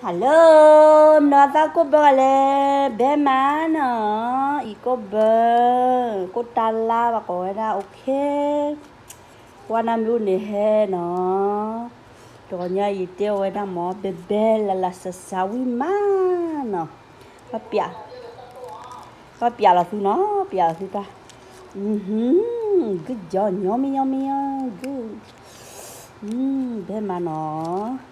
Hello, မနုၤအသးကိၣ်ဘၢဂၤလဲၣ်, ဘဲမးနီၤ, အံၤကိၣ်ဘၢ, ကိၣ်တၢ်လါဘၣ်ကိးဝဲဒၣ် okay, ကွၢ်နၢ်မ့ၢ်အိၣ်န့ၣ်ဟဲနီၤ, တဂီၤညါအံၤတဲအီၤဝဲဒၣ်မ့ၢ် ဘဲဘဲလၢ်လၢ်စၢ်စၢ်ဝံၣ်မးနီၤ, ဘၣ်ပျး, ဘၣ်ပျးလီၤသုနီၤ, ပျးလီၤသုတၢ်, good job, yummy, yummy, good, ဘဲမးနီၤ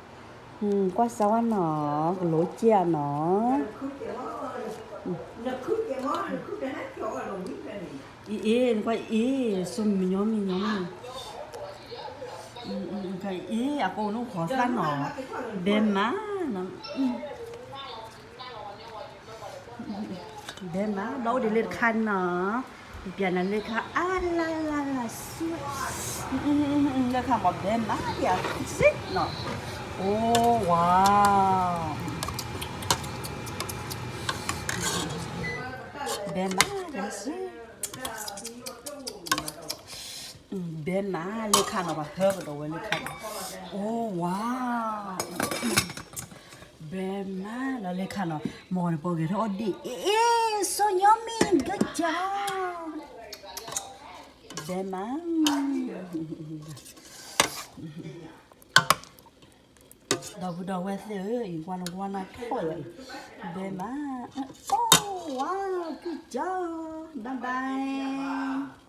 ကွၢ်စၢ်ဝဲနီၤ, ကလိကဲနီၤ, အံၤအ့ၣ် နကွၢ်အ့ၣ် so yummy, yummy, အ့ၣ် အကိးနအိၣ်ဃီသၣ်နီၤ, ဘဲမးနီၤ ဘဲမး ဘျီအိၣ်ဒံးလၢတခါနီၤ, ပျးနၤလၢခါ အါလါလါလါဆူ, လၢခါမ့ၢ်ဘဲမး ပျးစ့နီၤ, အိၣ်ဝါ, ဘဲမး ပျးစ့, ဘဲမးလၢခါနီၤ, ပှၤဟၢကဒီးဝဲလၢခါနီၤ, အိၣ်ဝါ ဘဲမးလီၤလၢခါနီၤ, မ့ၢ်န့ၣ်ပှၤဂဲၤထီၣ်အီၣ်ဒ့ၣ်, အ့ၣ် so yummy, good job, ဘဲမး, ဒီပုၢ်ဒီဝဲၢ်သ့ၣ်ဧၢ, အံၤကွၢ်နကွၢ်နၢ်ထီၣ်လီၤအံၤ, ဘဲမး, အိၣ်ဝါ, good job, bye bye.